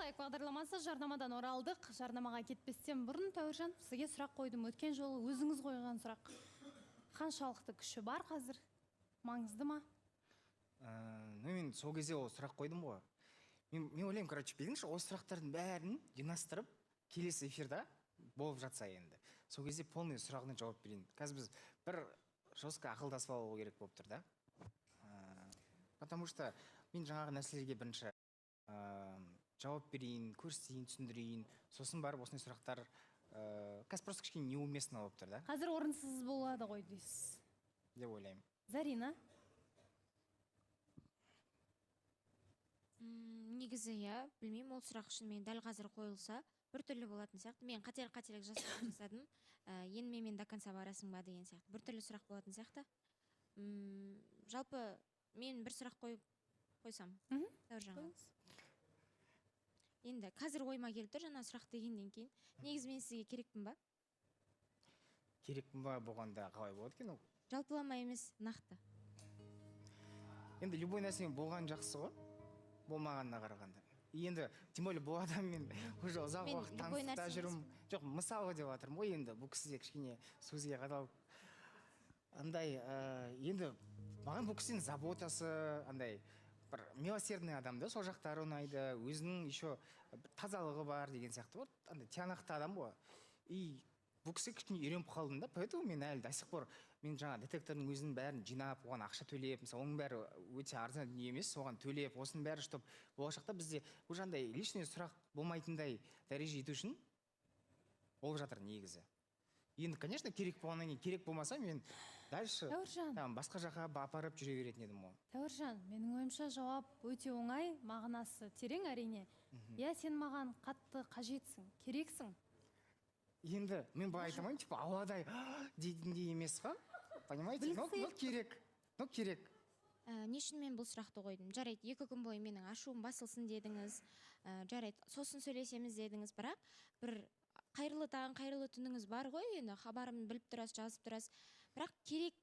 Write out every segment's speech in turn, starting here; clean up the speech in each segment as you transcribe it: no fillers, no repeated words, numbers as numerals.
Араласайық бағдарламасы, жарнамадан оралдық. Жарнамаға кетпестен бұрын, Тәуіржан, сізге сұрақ қойдым. Өткен жолы өзіңіз қойған сұрақ. Қаншалықты күші бар қазір? Маңызды ма? Ну, мен сол кезде ол сұрақ қойдым ғой. Мен ойлаймын, короче, біліңізші, осы сұрақтардың бәрін жинастырып, келесі эфирда болып жатса енді. Сол кезде полный сұрағына жауап берейін. Қазір біз бір жестко ақылдасып алу керек болып тұр да. Потому что мен жаңағы нәрселерге бірінші жауап берейін, көрсетейін, түсіндірейін. Сосын барып осындай сұрақтар қазір просто кішкене неуместно болып тұр да. Қазір орынсыз болады ғой дейсіз. Деп ойлаймын. Зарина? Негізі иә, білмеймін, ол сұрақ шынымен дәл қазір қойылса біртүрлі болатын сияқты. Мен қателік жасадым. Енді менімен до конца барасың ба деген сияқты біртүрлі сұрақ болатын сияқты. Жалпы мен бір сұрақ қойып қойсам Тәуіржанға. Енді қазір ойыма келіп тұр жаңа сұрақ дегеннен кейін. Негізі мен сізге керекпін ба? Керекпін ба болғанда қалай болады екен ол? Жалпылама емес, нақты. Енді любой нәрсенің болған жақсы ғой, болмағанына қарағанда. Енді тем более бұл адаммен уже ұзақ уақыт таныстықта жүрмін. Жоқ, мысалы деп жатырмын ғой енді, бұл кісі де кішкене сөзге қадалып андай, енді маған бұл кісінің заботасы андай бір милосердный адам да, сол жақтары ұнайды, өзінің еще тазалығы бар деген сияқты ғой, андай тиянақты адам ғой. И бұл кісі кішкене үйреніп қалдым да, поэтому мен әлі до сих пор мен жаңа детектордың өзінің бәрін жинап, оған ақша төлеп, мысалы, оның бәрі өте арзан дүние емес, соған төлеп, осының бәрі, чтоб болашақта бізде уже андай лишний сұрақ болмайтындай дәреже жету үшін болып жатыр негізі. Енді, конечно, керек болғаннан кейін, керек болмаса, мен дальше Тәуіржан. там басқа жаққа апарып жүре беретін едім ғой. Тәуіржан, менің ойымша жауап өте оңай, мағынасы терең әрине. Иә, сен маған қатты қажетсің, керексің. Енді мен былай айта алмаймын, типа ауадай дейтіндей емес қой, понимаете? Но, но керек, но керек. Не үшін мен бұл сұрақты қойдым? Жарайды, 2 күн бойы менің ашуым басылсын дедіңіз, жарайды, сосын сөйлесеміз дедіңіз, бірақ бір қайырлы таң, қайырлы түніңіз бар ғой, енді хабарымды біліп тұрасыз, жазып тұрасыз, бірақ керек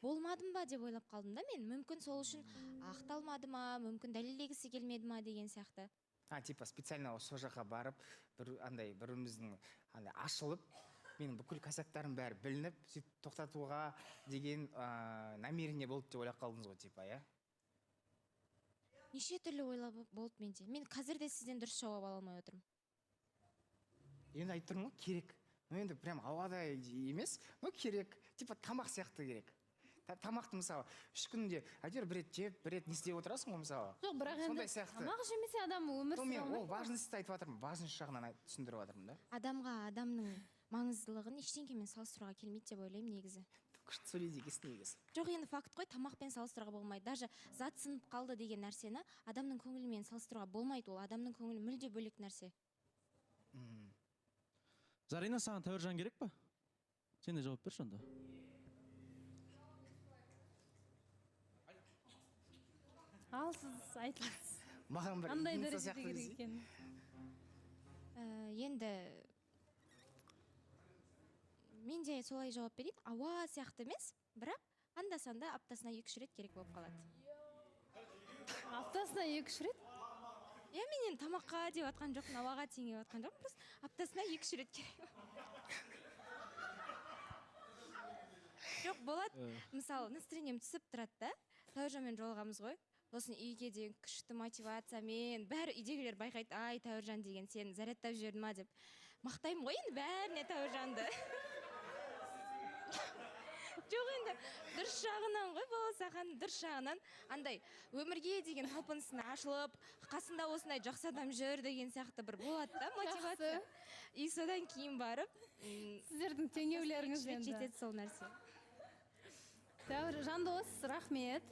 болмадым ба деп ойлап қалдым да мен. Мүмкін сол үшін ақталмады ма, мүмкін дәлелдегісі келмеді ма деген сияқты. А, типа специально сол жаққа барып, бір андай біріміздің андай ашылып, менің бүкіл косяктарым бәрі білініп, сөйтіп тоқтатуға деген намерение болды деп ойлап қалдыңыз ғой, типа, иә? Неше түрлі ойлап болды менде. Мен қазір де сізден дұрыс жауап ала алмай отырмын. Енді айтып тұрмын ғой, керек. Ну енді прям ауадай емес, но керек. Типа тамақ сияқты керек. Тамақты мысалы 3 күнде әйтеуір бір рет жеп, бір рет не істеп отырасың ғой мысалы. Жоқ, бірақ енді сондай сияқты. Тамақ жемесе адам өмір Ну, сүре мен ол алмайды. важностьті айтып жатырмын, важность жағынан түсіндіріп жатырмын да. Адамға адамның маңыздылығын ештеңкемен салыстыруға келмейді деп ойлаймын негізі. Күшті сөйлейді екенсің негізі. Жоқ, енді факт қой, тамақпен салыстыруға болмайды. Даже зат сынып қалды деген нәрсені адамның көңілімен салыстыруға болмайды. Ол адамның көңілі мүлде бөлек нәрсе. Зарина, саған Тәуіржан керек па? Сен де жауап берші онда. Ал сіз айтыңыз. Маған бір Қандай единица дәрежеде сияқты керек десей. екенін? Енді мен де солай жауап берейін. Ауа сияқты емес, бірақ анда-санда аптасына 2-3 рет керек болып қалады. Аптасына 2-3 рет? Иә, мен енді тамаққа деп жатқан жоқпын, ауаға теңеп жатқан жоқпын, просто аптасына 2-3 рет керек. Жоқ, болады. Мысалы, настроением түсіп тұрады да, Тәуіржанмен жолығамыз ғой. Сосын үйге деген күшті мотивациямен, бәрі үйдегілер байқайды, ай, Тәуіржан деген сені зарядтап жіберді ма деп. Мақтаймын ғой енді бәріне Тәуіржанды. Жоқ, енді дұрыс жағынан ғой, Балауса ханым, дұрыс жағынан. Андай өмірге деген талпынысына ашылып, қасында осындай жақсы адам жүр деген сияқты бір болады да мотивация. Жақсы. И содан кейін барып, Сіздердің теңеулеріңіз жетеді енді. Жетеді сол нәрсе. Тәуір, Жандос, рахмет.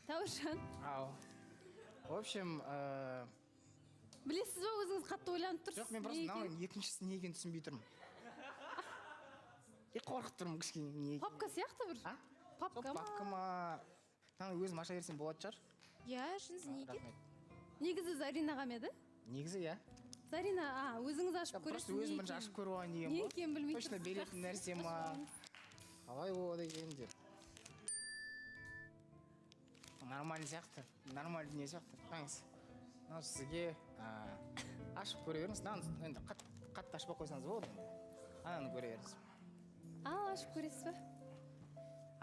Тәуіржан. Ау. В общем, Білесіз ба, өзіңіз қатты ойланып тұрсыз. Жоқ, мен просто Не мынау екенін? екіншісі не екенін түсінбей тұрмын. Е, қорқып тұрмын кішкене не екенін. Папка сияқты бір. А? Папка Сол ма? папка ма? Мынаны өзім аша берсем болатын шығар. Иә, шынысы не екен? Рахмет. Негізі Заринаға ма еді? Негізі, иә. Зарина, өзіңіз ашып Просто көресіз, өзім не бірінші екенін. ашып көріп алайын деген Не ғой. екенін білмей Точно тұрсыз. беретін нәрсе ма? Қалай болады екен деп. Нормальный сияқты. Нормальный дүние сияқты. Қараңыз. Мынау сізге, ашып көре беріңіз. Мынаны енді қатты ашпай қойсаңыз болады енді. Ананы көре беріңіз. Ал ашып көресіз бе?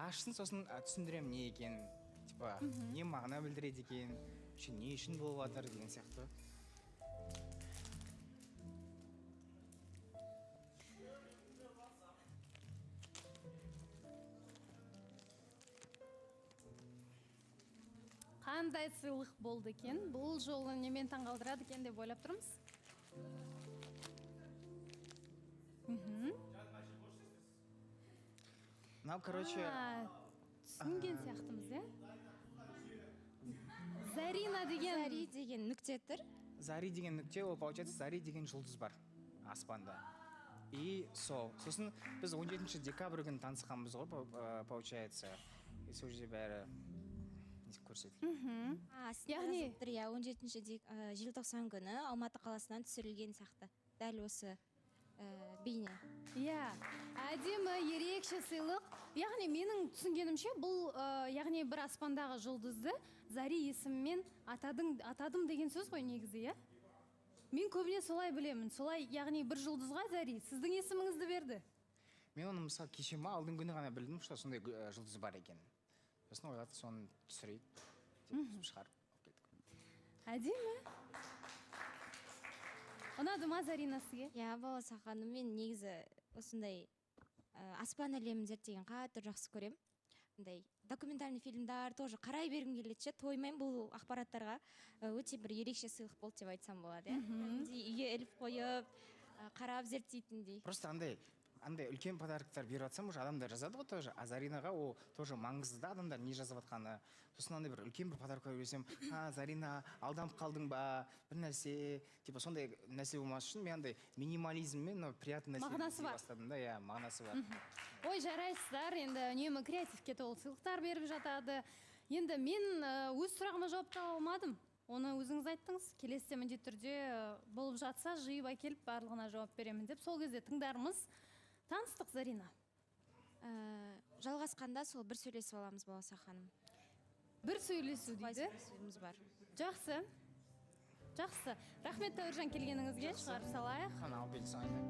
Ашсын, сосын түсіндіремін не екенін. Типа, не мағына білдіреді екен, вообще не үшін болып жатыр деген сияқты. Қандай сыйлық болды екен? Бұл жолы немен таңғалдырады екен деп ойлап тұрмыз. Мынау, короче, түсінген сияқтымыз, иә? Зарина деген Зари деген нүкте тұр. Зари деген нүкте, ол получается Зари деген жұлдыз бар аспанда. И сол. Сосын біз 17 декабрь күні танысқанбыз ғой, получается. И сол жерде бәрі көрсетілді. Астында Яғни жазылып тұр, иә, 17 желтоқсан күні Алматы қаласынан түсірілген сияқты. Дәл осы бейне. Иә, әдемі, ерекше сыйлық. Яғни менің түсінгенімше бұл яғни бір аспандағы жұлдызды Зари есімімен атадым деген сөз ғой негізі, иә? Мен көбіне солай білемін. Солай, яғни бір жұлдызға Зари сіздің есіміңізді берді. Мен оны мысалы кеше ма алдыңғы күні ғана білдім, что сондай жұлдыз бар екен. Сосын ойладық, соны түсірейік деп шығарып алып келдік. Әдемі. Ұнады ма Зарина сізге? Иә, Балауса ханым, мен негізі осындай аспан әлемін зерттеген қатты жақсы көремін. Андай документальный фильмдар тоже қарай бергім келеді ше, тоймаймын бұл ақпараттарға. Өте бір ерекше сыйлық болды деп айтсам болады, иә. Кәдімгідей үйге іліп қойып, қарап зерттейтіндей. Просто андай үлкен подароктар беріп жатсам, уже адамдар жазады ғой тоже. А Заринаға ол тоже маңызды да, адамдар не жазып жатқаны. Сосын андай бір үлкен бір подарок берсем, а, Зарина, алданып қалдың ба, бір нәрсе, типа сондай нәрсе болмас үшін мен андай минимализммен, но приятный нәрсе Мағынасы іздей бар. бастадым да, иә, мағынасы бар. Ой, жарайсыздар, енді үнемі креативке толы сыйлықтар беріп жатады. Енді мен өз сұрағыма жауап таба алмадым. Оны өзіңіз айттыңыз. Келесіде міндетті түрде болып жатса, жиып әкеліп барлығына жауап беремін деп. Сол кезде тыңдармыз. Таныстық, Зарина. Жалғасқанда сол бір сөйлесіп аламыз, Балауса ханым. Бір сөйлесу Солай дейді. сөйлесуіміз бар. Жақсы. Жақсы. Рахмет, Тәуіржан, келгеніңізге. Жақсы. Шығарып салайық. Ана, алып келсең, айна.